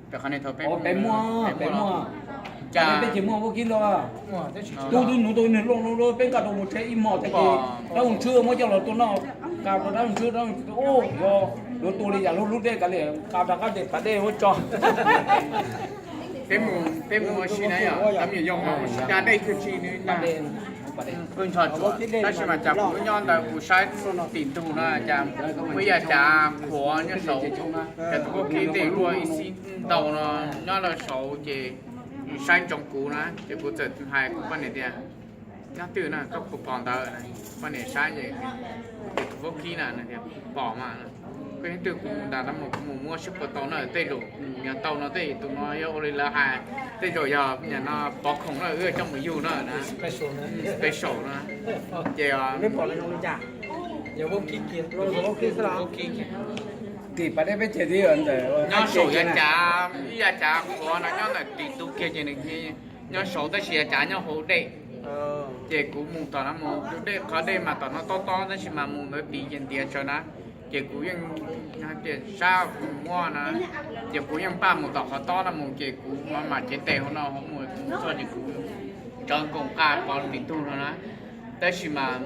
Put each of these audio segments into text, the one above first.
Peb muaj, peb muaj. Cas peb ces muaj vaub kib ntau. Tub tub nuv tau nws loj loj, peb nqa rau mus tsev ib hmos tag ces dab mus tshwb muab coj los tua noj, nqa rau dab mus tshwb, dab mus tshwb, yuav tua li yam lub lub dej kav liam, nqa rov qab ces pas dej muab tso. Peb mus, peb mus ua si na yom, tab yog ua si da dej kiag tsis nws na. Pw ntsho tsuas, tab sis mas cas kuv nyob ntawd kuv saib tim ntug no cas muaj ib yav cav qhuav nyob saud, cas tus vaub kib tej luaj ib xib ntau no nyob rau saud ces saib ntsoov kuv na, ces kuv txawm hais kuv poj niam tias, nyob twg na, koj puas pom ntawd? Poj niam saib ces, ces tus vaub kib na, pom mas, koj nyob twg kuv mus nram no mus, kuv mus muab seb puas tau na, tej zaum yog tau no tej tus no yog ua li lawv hais, tej zaum yog nim no pov khoom na, wb coj mus yug na. Special na. Ces tim pas dej peb ces nyob saum yav cav ib yav cav qhuav no nyob ntawm tim ntug kiag ces nws nyob saud tab sis yav cav nyob hauv dej. Ces kuv mus tom no mus, tus dej qhov dej mas tom no tob tob tab sis mas mus ntawd tid ces ntiav tsawv na. Ces kuv yeej tias sab kuv muab na, ces kuv yeej npaj mus tom qhov tob no mus ces kuv mam mam cev tes hauv no hauv mus, kuv mus txog ces kuv tsawv nkaus nqa pov tim ntug no na. Tab sis mas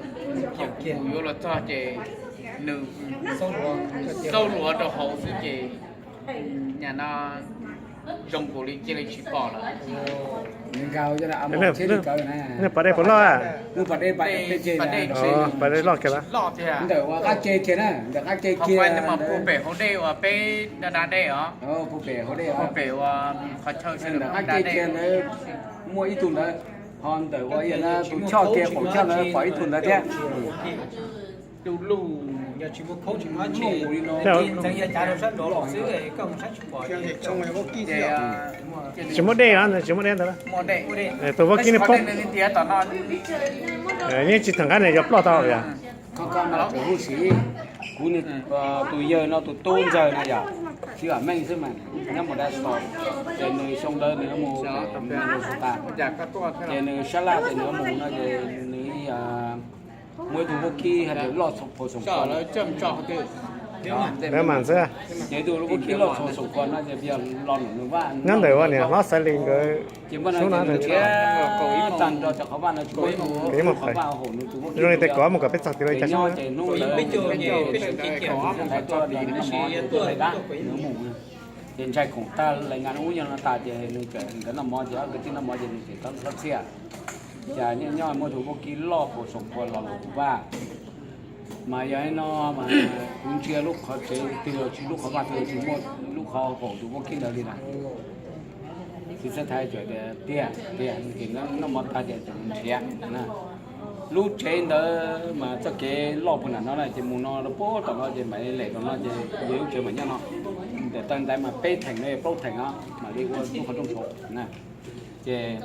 thaum kuv yuav los txog ces nws xauj luav rau hauv xwb ces nim no zoo nkaus li cia li tsis pom lawm. Pas dej puas loj? Pas dej loj kiag lawm. Ntawm ua qab ke kiag na, ntawm qab ke kiag, puag pem hauv dej uas peb da da dej os, puag pem hauv dej, puag pem uas qhov chaw ntawm qab ke kiag ntawd muaj ib tug ntawd, ho ntawm ua tus choj kiag qaum choj ntawd pom ib tug ntawd thiab. Tsis muaj dej no, tsis muaj dej ntawd. Tus vaub kib nws poob, yeej tsis theem nqab nws yuav ploj tau li. Koj no tseem huv si, kuv tus yawg no tus tub ntxawg no yog Txiv Vam Meej xwb mas nyob mus da xaus, ces nws xyoo ntawd nws mus tas, ces nws sab laj ces nws mus no ces nws muaj ib tug vaub kib hais tias loj txhua phuam xoom kua. Ces tus vaub kib loj txhua xoom kua no ces yog los nws vaj nyob ntawm ua niam hlob Xaiv Lis nkawd. Ces npaj no ces nws nrhiav tag nrho cov qhov vaj no tsis muaj ib tug qhov vaj haum nws tus vaub kib. Zoo li tej kov mus kom peb txog tid los cas nyob ces hnub ntawd nws txawm ntshai khoom tag lais ngas ub nyob no tas ces nws txawm nkawd noj mov ces ob kwv tij noj mov ces nws txawm txhob txhiaj. Cas nyob nyob muaj tus vaub kib loj puas xoom kua los tus vaj. Mas yog no mas kuv ntsia lub qhov tsev twg los tsis, lub qhov vaj twg los tsis muaj lub qhov haum tus vaub kib ntawd li na. Txiv Xab Thaiv txawm tias tiag tiag, noj mov tag ces txawm mus nrhiav. Lub tsev ntawd mas txoj kev loj puag nram no na ces mus no rau puag tom no ces mam li lem tom no ces yog lub tsev mas nyob no. Ntawm taw ntaiv mas peb theem no plaub theem no mam li ua lub qhov rooj saud na. Ces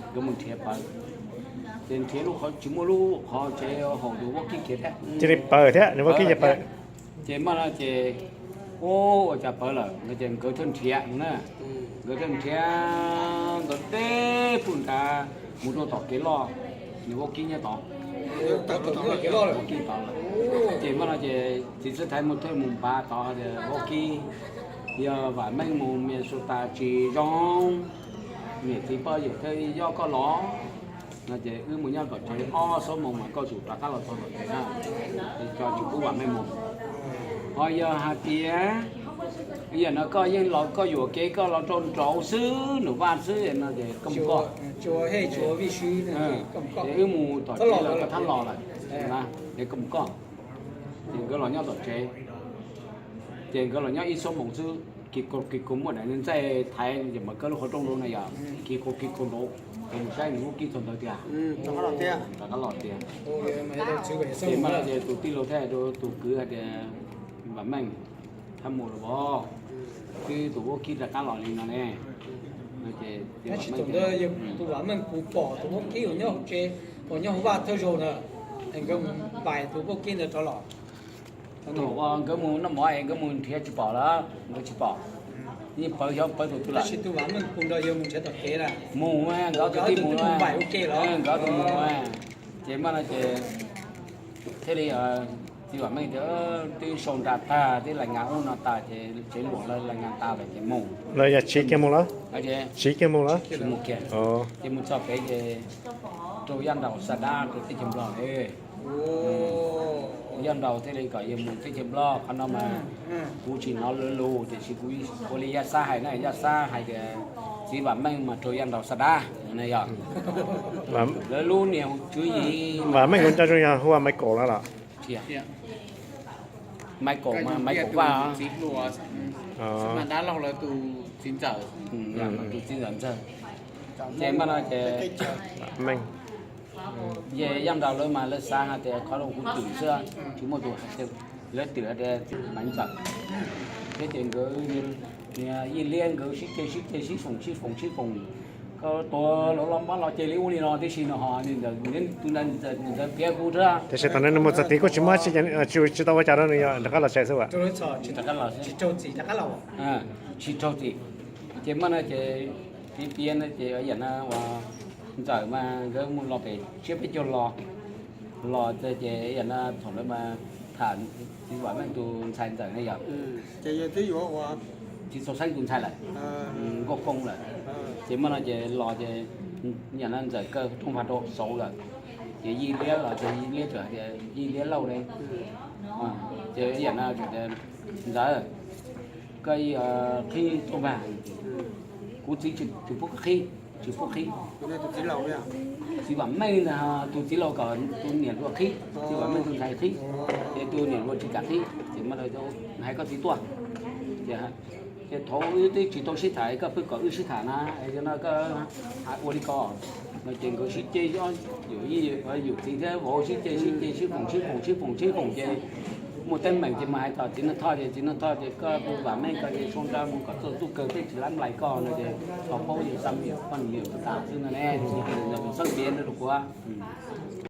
nkawd mus nrhiav pawv, ces nrhiav lub qhov tsis muaj lub qhov tsev haum tus vaub kib kiag thiab. Cia li pawv thiab, nws vaub kib ces pawv. Ces mas no ces ua cas pawv lawm no ces nkawd thiaj nrhiav no na. Nkawd thiaj nrhiav ntawd teb puag nrad mus rau tom kev loj, nws vaub kib nyob tod. Vaub kib tod lawm. Ces mas no ces Txiv Xab Thaiv mus thiaj mus npav tod tias vaub kib, yog Vam Meej mus Minnesota tsis zoo, niam txiv poj yawm thiaj yob koj los no ces wb mus nyob tom tsev ob xuab moos mas koj tsum rov qab los txog tom tsev na, es tso tsis pub Vam Meej mus. Ho yog hais tias yam no koj yeej los koj yuam kev koj los rau nraud xwb nws vaj xwb no ces koj mus koj, es wb mus tom tsev los koj thab los lawm, es koj mus koj. Ces nkawd los nyob tom tsev, ces nkawd los nyob ib xuab moos xwb, kis kis kuv muaj daim ntxaij thaiv ces mam kawg lub qhov rooj rau na yom, kis kuv kis kuv nraud, ces mus saib nws vaub kib txog ntawd tiag. Rov qab los tiag. Ces mas ces tus tij laug thiaj hais rau tus kwv hais tias, Vam Meej, thab mus los pov, twb tus vaub kib rov qab los li no ne. Tab sis thaum ntawd tus Vam Meej kuv pom tus vaub kib uas nyob hauv tsev, uas nyob hauv vaj thawj zaug ntawd, es nkawd mus npais tus vaub kib ntawd rov los. Thaum uas nkawd mus noj mov es nkawd mus nrhiav tsis pom lawm, nkawd tsis pom, yeej pawv xyov pawv tus twg lawm. Tab sis tus Vam Meej kuv nrog yawg mus nrhiav tom kev na. Mus, nkawd tus tij mus, nkawd tus mus, nkawd tus mus, ces mas no ces thiaj li Txiv Vam Meej tias twb sau nra tag, twb lais ngas ub no tas ces tsev luam lawv lais ngas tas lawm ces mus. Lawv yog tsiv kiag mus lawm? Tsiv kiag mus lawm? Tsiv mus kiag. Ces mus txog pem ces rau Yaj Nraus xa dab rau teb chaws Nplog. Yaj Nraus thiaj li kom yawg mus teb chaws Nplog, qhov no mas kuv tsis hnov lawv lus tiam sis kuv ua li Yaj Xab hais na, Yaj Xab hais tias Txiv Vam Meej mas rau Yaj Nraus xa dab no yog. Lawv lub niag tswv yim. Vam Meej kuv nco zoo yog hu ua Maiv Kaum no los? Maiv Kaum mas Maiv Kaum Vaj. Tus txiv ntxawm ntxawg. Ces mas no ces Yaj Nraus lawv mas lawv xav hais tias qhov no kuv twm xwb, tsis muaj tus hais tias, lawv twm hais tias Maiv Ntxawm. Thiab ces nkawd niag Yij Liab nkawd sib ceg sib ceg sib foom sib foom sib foom, koj tuag los los npab los ceg li ub li no tib si no ho tus ntawd piav kuv thiab. Tiam sis thaum nws mus txog tid kuj tsis muaj tsis, tsis tau ua cas rau nws, yog rov qab los tsev xwb as. Tsis raug txim. Ces mas no ces piav piav no ces yam no uas Ntxawm mas nkawd mus los pem tsiab peb caug los, los ces yam no thaum lawv mas tham Txiv Vam Meej tus ntxhais Ntxawm ne yom, Txiv Txaus Xeeb tus ntxhais lawm, Nkauj Koob lawm. Ces mas no ces los ces yam no Ntxawm kaw rooj vag rau saud lawm, ces Yij Liab los ces Yij Liab txawm hais tias Yij Liab Lauj ne, ces yam no Ntxawm, koj qhib rooj vag. Kuv txiv tsis pub koj qhib, tsis pub qhib. Txiv Vam Meej ntag, tus txiv laus kom tus niam hluas qhib, Txiv Vam Meej tus ntxhais qhib, ces tus niam hluas tsis kam qhib ces mas hais koj txiv tuaj. Ces thaum wb twb tsis tau sib tham koj pheej kom wb sib tham na, yog no koj ua li ko no ces nkawd sib ceg, yawm yij yawm txiv thiab vauv sib ceg sib ceg sib foom sib foom sib foom sib foom ces muaj teeb meem ces mas hais kom Txiv Nraug Thoj ces Txiv Nraug Thoj ces koj tus Vam Meej ko ces sau nra mus kom txog ntuj kawg peb tsis lab nplais koj no ces thaum paub ces xa poj niam tas xwb no ne, Txawj Piav rau kuv.